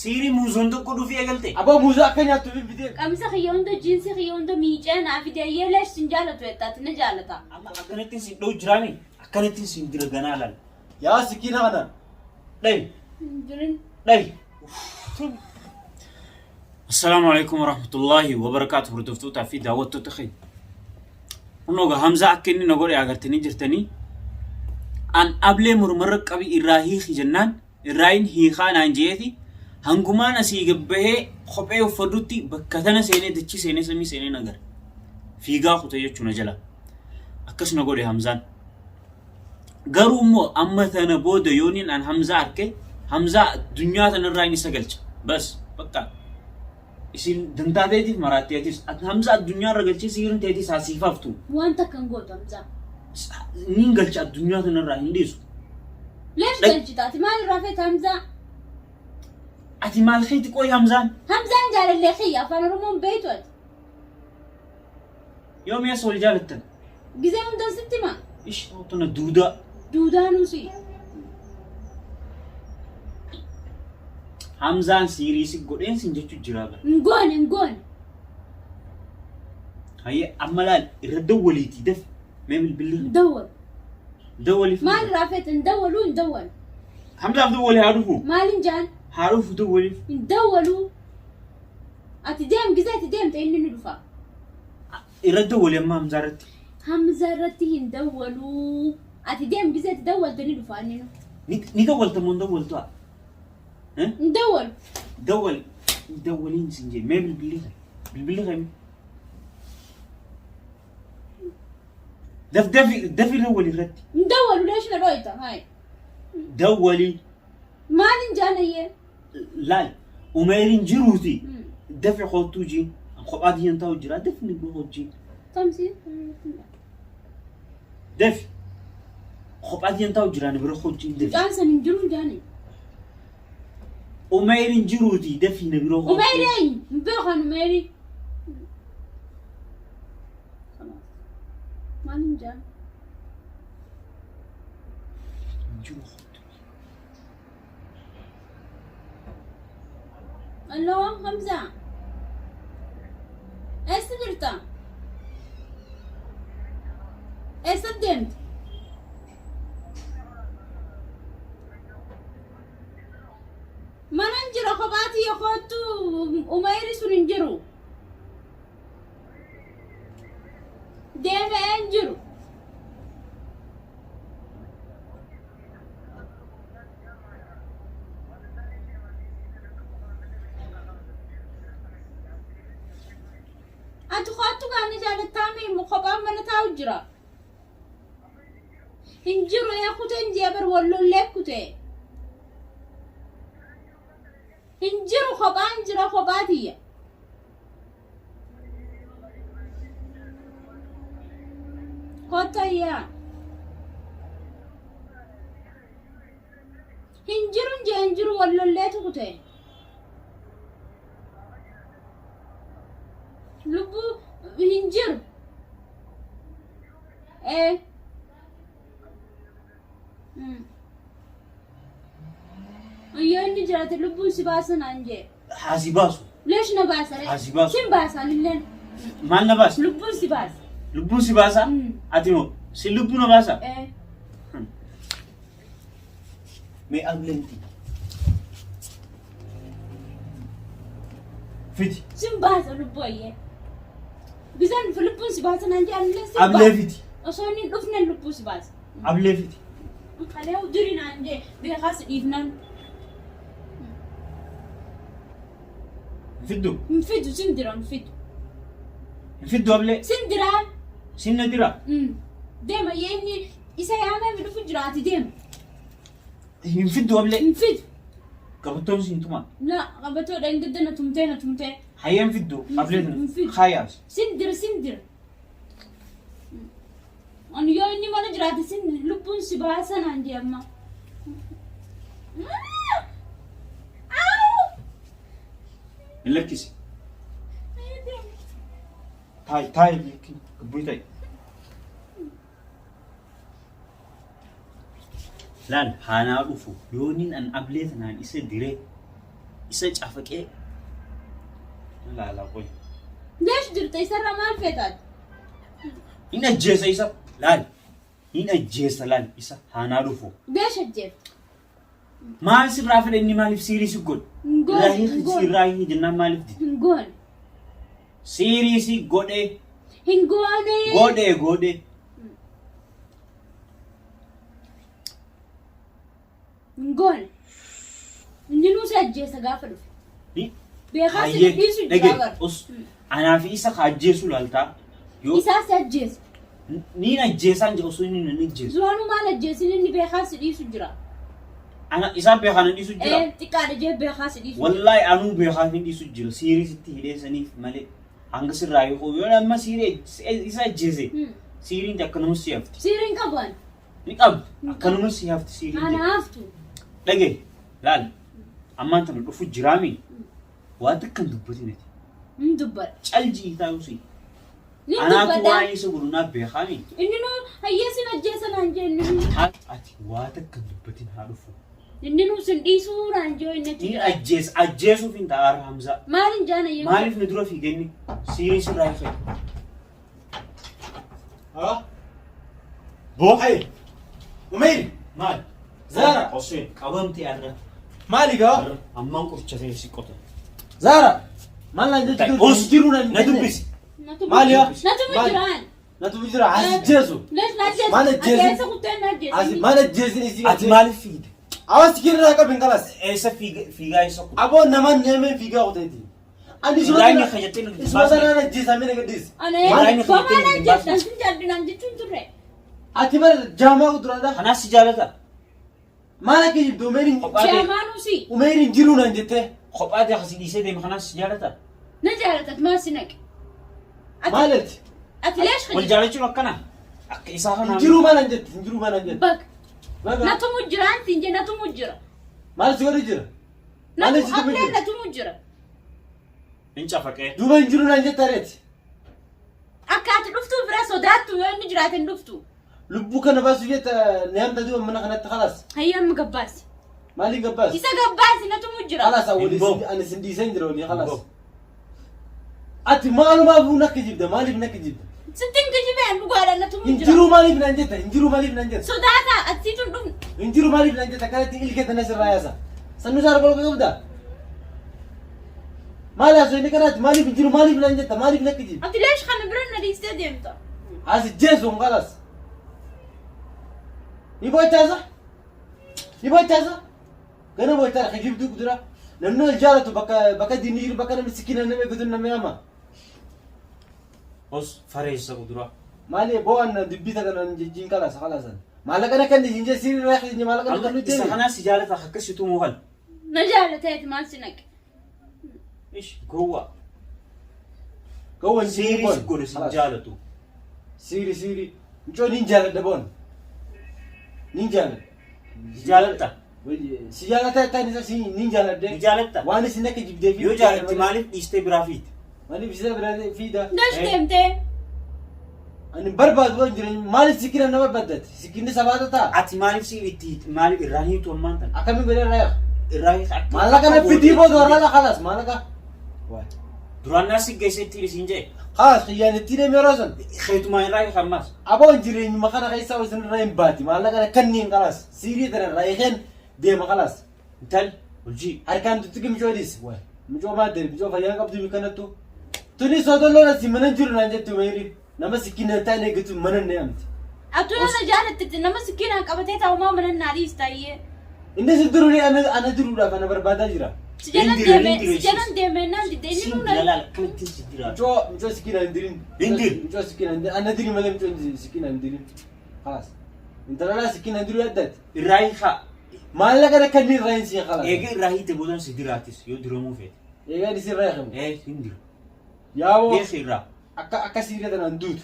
Siirii muuzoon tokko dhufii eegalte. Aboo muuzaa akka nyaattu fidee. Qamisa kiyya hunda jiinsii kiyya hunda miicee naa fide ayyee leesh sin jaalatu jettaati na jaalata. Amma akkanattiin sin dha'u jiraami. Akkanattiin sin dira ganaa laal. Yaa sikiina kana. Dhayi. Hin jirin. Dhayi. Assalaamu alaikum warahmatullaahi wabarakaatu hordoftootaa fi daawwattoota keenya. Kunoo egaa Hamzaa akka inni na godhe agartanii jirtanii an ablee mormarra qabi irraa hiiki jennaan irraa hin hiikaa naan je'eeti hangumaan asii gabbahee kophee uffadhutti bakka tana seenee dachii seenee samii seenee nagara. Fiigaa kute jechuu na jala. Akkas na godhe Hamzaan. Garuu immoo amma tana booda yooniin an Hamzaa arke Hamzaa addunyaa tanarraa inni isa galcha. Bas bakka isin dantaa teetiif maraatteetis ati Hamzaa addunyaa irra galchee siirin teetis haa siif haftu. Waan takka hin gootu Hamzaa. Niin galcha addunyaa tanarraa hin dhiisu. Leesh galchita ati maal irraa feeta Hamzaa? Ati maal keeti qoyi Hamzaan? Hamzaan jaalallee kiyya afaan Oromoon beeytu ati. Yoom eessa wal jaalattan? Gizee hundan sitti hima. Ish tana duudaa. Duudaanuu si. Hamzaan siirii si godheen sin jechu jiraa bara. Hin goone hin goone. Hayyee amma laal irra dawwaliitii daf mee bilbilli Hin dawwalu. dawwaliif. Maal irraa feeta hin dawwaluu hin dawwalu. Hamzaaf dawwali haa dhufu. Maal hin jaan Haa dhufu dawwaliif. hin dawwaluu. Ati deem gizee ati deemte inni ni dhufa. Irra dawwali amma Hamzaa irratti. Hamza irratti hin dawwaluu. Ati deem gizee ati dawwalte ni dhufa inni nu. Ni dawwalta moo hin dawwaltu haa? Hin dawwalu. Dawwali. Dawwaliin sin jee mee bilbilli kee. Bilbilli kee mee. Daf dafi dafi dawwali irratti. Hin dawwalu leesh na dhooyta. Hayi. Dawwali. Maal hin jaanayyee? Laal Umeyriin jiruuti dafi koottuu jiin kophaa tiyyan taa'u jira dafi ni bira hojjiin Tamsi. dafi kophaa tiyyan taa'u jira ni bira hojjiin dafi Mucaan san hin jiru hin jaani. Umeyriin jiruuti dafi na bira hojjiin. Umeyri eenyu? Hin beekan Umeyri. Maal hin jaan? Jiru koottuu. Aloo Hamza. Eessa jirta? Eessa deemte? Manan jira kophaa tiyya koottu Umayri sun hin jiru. Deemee hin jiru. Ati koottu gaana jaalattaa mee kophaan mana taa'u jira. Hin jiru ee kuteen jee bar wallollee kutee. Hin jiru kophaan jira kophaa tiyya. Kottu ayyaa. Hin jiru hin jee hin jiru wal lolleetu kute. Lubbuu hin jiru. Ee. Yoo inni jiraate lubbuun si baasa naan jee. Haa si baasu. Leesh na baasa ree. Haa si baasu. Sin baasa anilleen. Maal na baasa? Lubbuun si baasa. Lubbuun si baasa? Mm. Ati moo? Si lubbuu na baasa? Ee. Mee ableenti. Fiti. Sin baasa lubbuu ayyee. Bisaan lubbuun si baasa naan jee anilleen sin Ablee baasa. fiti. Osoo inni hin dhufne lubbuu si baasa. Ablee fiti. Kalee duri naan jee beekaas dhiifnaan. Hin fiddu. Hin fidu sin dira hin fidu. Hin fiddu ablee. Sin diraa. Sin na dira. Deema inni isa yaamee mi dhufu jira ati deema. Hin fiddu ablee. Hin fidu. Qabattoon siin tuma. Na qabatoo dheengadda na tumtee na tumtee. Hayyee hin fiddu ablee Hin tana. fiddu. Kaayaas. Sin dira sin dira. Ani yoo inni mana jiraate sin lubbuun si baasa naan jee amma. Hin lakkisi. Taayi taayi gabbuyi taayi. Laal haanaa dhufu yooniin an ablee tanaan isa diree. Isa cafaqee laala qoy. Leesh jirta isarra maal feetaati? Hin ajjeesa isa laal. Hin ajjeesa laal isa haanaa dhufu. Leesh ajjeefta. Maal sirraa fedha inni maaliif siirii si godhe? Hin goone, Irraa hin hiiki goone. irraa hiiki jennaan maaliif dide? Hin goone. Siirii si godhe Hin goone. godhe godhe. Hin goone. Inni nuu si ajjeesa gaafa dhufe. Ni- Beekaa si Hayyee, dhiisu jira dhage, bara. us anaa fi isa ka ajjeesu laaltaa. Yoo Isaa si ajjeesa. niin ajjeesaan jedhu osoo inni nan ajjeesu. Duraanuu maal ajjeesin inni beekaa si dhiisu jira. Ana isaan beekaa nan dhiisu jira. Ee xiqqaadha jee beekaa si dhiisu jira. Wallaahi anuu beekaa hin dhiisu jira. Siirii sitti hidhee saniif malee hanga sirraa hiikuu yoo amma siirii isa ajjeese siiriin akkanuma si hafti. Siiriin qabu ani. Ni qabdi akkanuma si hafti siiriin. Ana haftu. Dhage laal ammaan tana dhufu jiraami waan takka hin dubbatin ati. Hin dubbadha. Caljii taa'u si. Ni Anaatu dubbadha. waan isa godhu naaf beekaami. Inni nuu hayyee sin ajjeesa naan jee inni nuu. Ati waa takka hin dubbatin haa dhufu. Inni nuu sin dhiisuu naan jee inni achi Ni jira. ajjeesa ajjeesuuf hin ta'a Hamzaa. Maal hin jaan hayyee? Maaliif nu dura fiigenni siirii sirraa hin fedhu. Ha? Boo. Hey! Umayr! Maal? Zaara! Oseen qabamte arra. Maali gaa? Ammaan qoricha ta'e si qota. Zaara! Maal naan jechuun Os jiru naan na dubbisi. Maali yaa? Natu Maali? jiraan. Natu jira as jeesu. Lees na ajjeesa. Maal ajjeesin? Ati eessa kuttee na As ajjeesin? maal ajjeesin isii Ati maaliif fiigde? Awas sikirraa qabin kalas. Eessa fiigaa eessa kutte? Aboo namaan neemeen fiigaa kuteeti. Ani Ibraahim kajattee nu isuma sanaan ajjeesamee na gadhiisi. Ana Ibraahim eessa? kajattee Homaa nu na ajjeesta. baasne. Sin jaalladhu jechuun turre. Ati bara jaamaa kuduraadha. Kanaas si jaalata. Maal akka jibdu Umeerin Kophaa ta'e Jaamaanuu si. Umeerin jiruu naan jettee. kophaa ta'e akkasii dhiisee deeme kanaas si jaalata. Na jaalatat maal si naqe? Ati Maal ati? ati leesh Wal kajatte? jaalachuun akkana. Akka isaa Hin kanaa. jiruu maal naan jette? Hin jiruu maal naan jette? Bak. Baga. Natumu jiraan siin jee natumu jira. Maal si godhu jira? Maal Natu si godhu ableen jira? natumu jira. Hin cafaqee. Duuba hin jiruu naan jette areeti. Akka ati dhuftuu bira sodaattu yoo inni jiraate hin dhuftu. Lubbuu kana baasu jette neemta duuba mana kanatti kalas. Hayyee amma gabbaasi. Maaliin gabbaas? Isa gabbaasi natumu jira. Kalas awwal Hin ba'u. ani sin dhiisee hin jira olii kalas. Hin ba'u. Ati maalumaafuu nakka jibda maaliif nakka jibda? Sittin kijibeen dhugaadha natumu Hin jira. jiruu maaliif naan jetta? Hin jiruu maaliif naan jetta? Sodaata atiitu hin dhufne. Hin jiru maaliif naan jetta? Akkanatti ilkee tana sirraa yaasa. Sannu isaa argaa qabda. Maal haasoo inni kanaatti maaliif hin jiru maaliif naan jetta? Maaliif nakka jibda? Ati leesh kana bira na dhiistee deemta. As jeesu hin kalas. Ni bochaasa? Ni bochaasa? Gana bochaa kijibduu dura. Namni wal jaalatu bakka bakka diinni jiru bakka namni sikkina nama eeggatu nama yaama. Os fareessa kuduraa. Maali bo'aan dubbii takka jijjiin kalasa kalasan. Maallaqa na kan jijjiin jee sirii irraa kijjiin maallaqa na kan nuti Isa kanaas si jaalata akkasitu moo kan? Na jaalateeti maal si naqe? Ish gowwaa. Gowwan Siirii si godhe si jaalatu. Siiri siiri. Mucoo niin jaaladha boon. Niin jaaladha. Si jaalatta? Si jaalata jettaan isa si niin jaaladhe. Ni jaalatta? Waan isin akka jibdee fi. Yoo jaalatte maaliif dhiistee biraa fiite? Maaliif isa biraa fiida? Leesh Eh. deemtee. Ani barbaadu waan jireenya maaliif sikkina na barbaaddati? Sikkinni sabaata ta'a. Ati maaliif si itti maaliif irraa hiitu ammaan tana? Akkamiin godhee irraa yaqa? Irraa hiika akka. Maallaqa na fidii booda warra kalas maallaqa. Duraan naa si geessee ittiin isiin jee. Kalas kiyyaan ittiin deemee yeroo san. Keetumaa irraa hiika ammaas. Aboon jireenyuma kana keessaa isin irraa hin baati maallaqa na kanniin kalas siirii tana irraa hiikeen deema kalas. Intal hojii. Harkaan tuttuqi micoo dhiisi. Micoo maal deebi micoo fayyaa qabdu kanattu. Tuni soodolloon asii mana jiru naan jettu meeri. Nama sikkiin ta'an eeggatu mana ni amti. Atu yoo na jaalatte nama sikkiinaan qabatee taa'u maa mana naa dhiista iyyee. Inni si duruu ana ana jiruudhaaf ana barbaadaa jira. Si jalan Hin dirin, deeme hin dirin, si jalan deeme naan didde inni Siin nuu na dalaala akkanatti si jiraatu. Micoo micoo sikkiin hin dirin. Hin dirin. Micoo sikkiin hin dirin. Ana diri malee micoo sikkiin hin dirin. Khalas. Intala laa sikkiin hin diru yaaddaati. Irraa hiikaa. Maallaqa na kanneen irraa hin siin khalas. Eega irraa hiite boodan si diraatis yoo diramuu feete. Eegaa inni sirraa hiikamu. Ee hin diru. Yaaboo Beeki irraa. akka akka siiree tanaan duutu.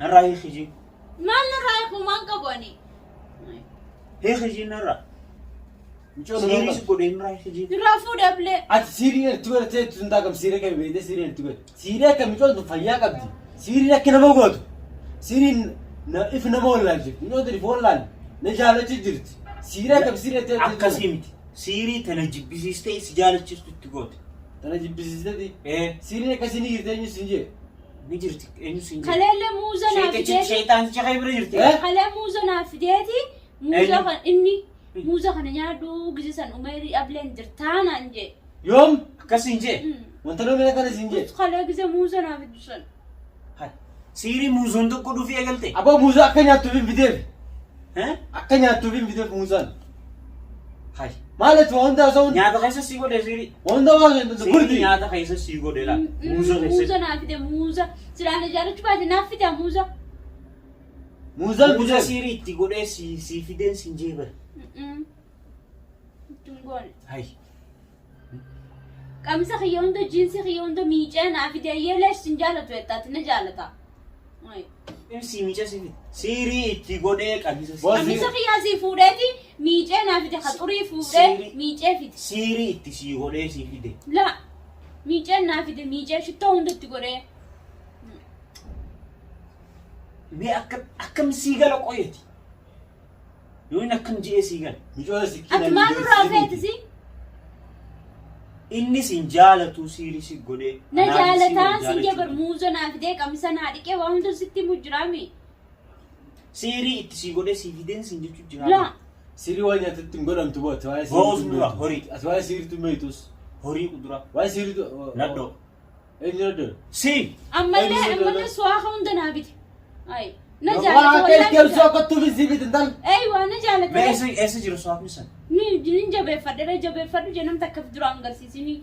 Narraa hiiki jii. maal narraa hiiku maan qabu ani. Hiiki jii narraa. Micoo nama Siirii si qabdu. godhe narraa hiiki jii. Irraa fuudhe ablee. Ati siiriin itti godhatee itti tun taakam siiree kami beekte siiriin itti godhe. Siiree akka micoon tun fayyaa qabdi. Siiriin akka nama gootu. Siiriin if nama wallaalchifti. Micoon tun if wallaalle. Na jaalachi jirti. Siiree akkam siiree itti Akkasii miti. Siirii tana jibbisiistee si jaalachiistu itti goote. Tana jibbisiisteti. Ee Siiriin akkasii ni jirti eenyu siin jee. ni jirti eenyu siin jee. Kaleellee muuza naa fideeti. Sheexaanticha kee bira jirti. Eh? Kalee muuza naa fideeti. Muuza Eenyu? kan inni muuza kana nyaadhu gise san umeerii ableen jirtaa naan jee. Yoom? Akkas siin jee. Wanta namni akkana siin jee. Kalee gise muuza naa fidu san. Hai. Siirii muuzoon tokko dhufee eegalte. Aboo muuza akka nyaattuuf hin fideef. Eh? Akka nyaattuuf hin fideef muuzaan. Hai. Maal ati waan hunda osoo Nyaata keessa sii godhe siirii. waan hunda waan hin Siirii gurdi. nyaata keessa sii godhe laa. Muuza Muuza keessa. naa fide muuza. Silaan ijaarrachuu baate naaf fida muuza. Muuzaan Muuza fideef. siirii itti godhee sii sii fideen siin jee bara. Ittiin goone. Hai. Qamisa kiyya hunda jiinsii kiyya hunda miicee naa fide yeelees sin jaalatu jettaati na jaalata. Sii miica sii fide. Siirii itti godhee qamisa sii. Boss. Qamisa kiyyaa sii fuudheeti miicee naa fide haxurii fuudhee Siirii. miicee fide. Siirii itti sii godhee sii fide. La miiceen naa fide miicee shittoo hunda itti godhee. Mee akkam akkam sii gala qoyeeti. Yoo inni akkam je'ee sii gala. Micoota sikkiin Ati maal irraa feetisi? Inni sin jaalatu siirii si godhee. Na Anaafis si jaalataan wal sin jabar jaalachuu. muuza naa fidee qamisa naa dhiqee waa hunda sitti mujjiraami. Siirii itti sii godhee sii fideen sin jechuu jira. La Siirii waan nyaatatti hin godhamtu boo ati waa'ee Bo'oos siiriitu dura, beektu. horii. Ati waa'ee siiriitu beektus. Horii kuduraa. Waa'ee siiriitu. Nadhoo. Eenyu nadhoo? Si. ammallee Eenyu ammallee suwaaqa hunda naa bite. Ay na Waa jaalata akka wallaahi na ilkeemsuu jaalata. akka tufi sii bitin tan. Eeywa na jaalata. Mee eessa eessa jiru suwaafni san? Ni ni jabeeffadhe jabeeffadhu jee namni takka duraan agarsiisini.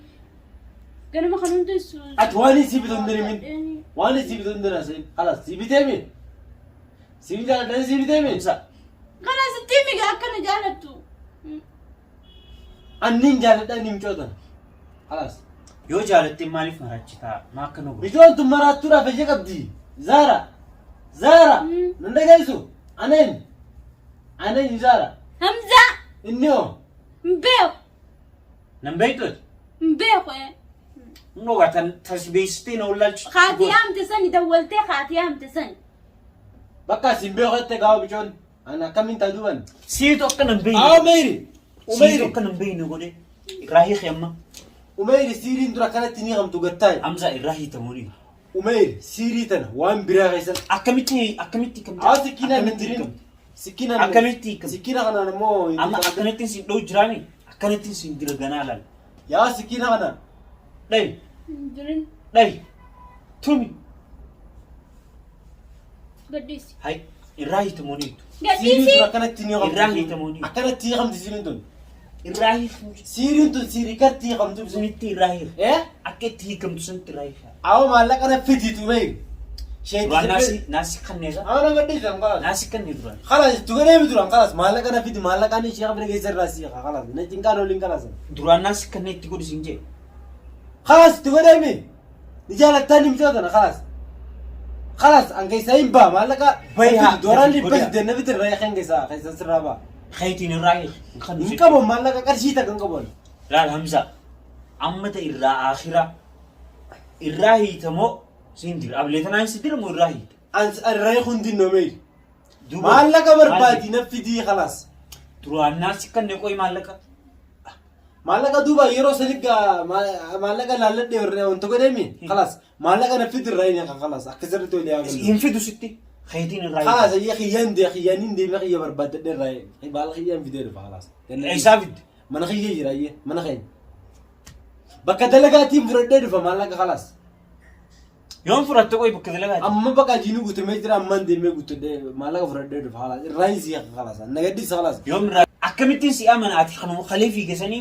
Ganama kan hundi Ati waan sii bitu hin dirimin. Waan sii bitu hin dirasin. Khalas sii bitee mi? Sii jaaladhan sii bitee mi? Hamza. Kana sitti miga akka na jaalattu. Annin jaaladhan ni micoota. Khalas. Yoo jaalatte maaliif maraachitaa? Maa akka nu godhu? Micoon tun maraattuudhaaf ija qabdi. Zaara. Zaara. Nan dhageessu. Aneen. Aneen Zaara. Hamza Inni hoo? hin beeku Nan beektu ati? hin beeku. Noga tan tasbeessitee na wallaalchistu. Kaatii haamte sani dawwaltee kaatii haamte sani. Bakka isin beeku jette gaafa micoon. An akkamiin taa duuban? Siitu akka nan beekne. Haa Umeyri. Siitu Umeyri. akka nan beekne godhee. Irraa hiiki amma. Umeyri siiriin dura kanatti ni qabdu gattaayi. Hamza irraa hiitamuuni. Umeyri siirii tana waan biraa keessan. Akkamitti akkamitti hiikamte? Haa sikkiinaan hin Akkamitti dirin. hiikamte? Sikkiinaan. Akkamitti hiikamte? Sikkiina kanaan immoo. hin Amma dirin. akkanatti sin dha'u jiraami? Akkanatti sin dira ganaa laal. Yaa sikkiina kanaan. Dhayi Hin jirin dhayi tumi. gadhiisi. Hai irraa hiitamuuni hiitu. Siiriin Gadhiisi. tun akkanatti ni qabdu. Irraa hiitamuuni. Akkanatti hiikamti siiriin tun. Irraa hiikamtu. Siiriin tun siirii katti hiikamtu. Sunitti irraa hiika. Eh? Akka itti hiikamtu sunitti irraa hiika. Awwa maallaqa na fidiitu Umeyri. Duraan naasii naasii kanneesa. Awwa na gadhiisan khalas. Naasii kannee duraan. Khalas itti godhee mi duraan khalas maallaqa na fidi maallaqaan ishee qabna keessa irraa siiqa khalas na cinqaan waliin khalas. Duraan naasii kannee itti godhi siin jee. Khalas itti godhee mi ni jaalattaa ni micoo tana khalas. Khalas an keessaa hin baa maallaqa Bayi haa, dooraan gadi dhibba godhaa. siddeet na fidi irraa kan keessaa keessan sirraa baa. Keetiin irraa hiiki. Hin kannu Hin sitti. qabu maallaqa qarshii takka hin qabu. Laal Hamza. Amma ta'e irraa akhiraa. Irraa hiitamoo siin dira. Ablee tanaan si dira moo irraa hiita? An irraa hundi noomee. Duuba- Maallaqa Maal barbaadi na fidii khalas. Duraan naasii kannee qo'i maallaqa. Maallaqa duuba yeroo sani maallaqa laalladhee warra wanta godheemi khalas maallaqa na fidi irraa hin khalas akkasirratti walii haa galu. Hin fidu sitti. Keetiin irraa hiita. Khalas ayya kiyyaan dee kiyyaan hin deeme kiyya barbaadadhe irraa baala kiyyaan fidee dhufa khalas. Eessaa fidde? Mana kiyya jira ayya mana keenya. Bakka dalagaatiin fudhadhee dhufa maallaqa khalas. Yoon fudhatte qo'i bakka dalagaati. Amma bakka jiinuu guutamee jira ammaan deemee guuttadhee maallaqa fudhadhee dhufa khalas irraa hin siiqa khalas nagaddiisa khalas. Yoom irraa akkamittiin si amana ati kanuma kalee fiigesanii.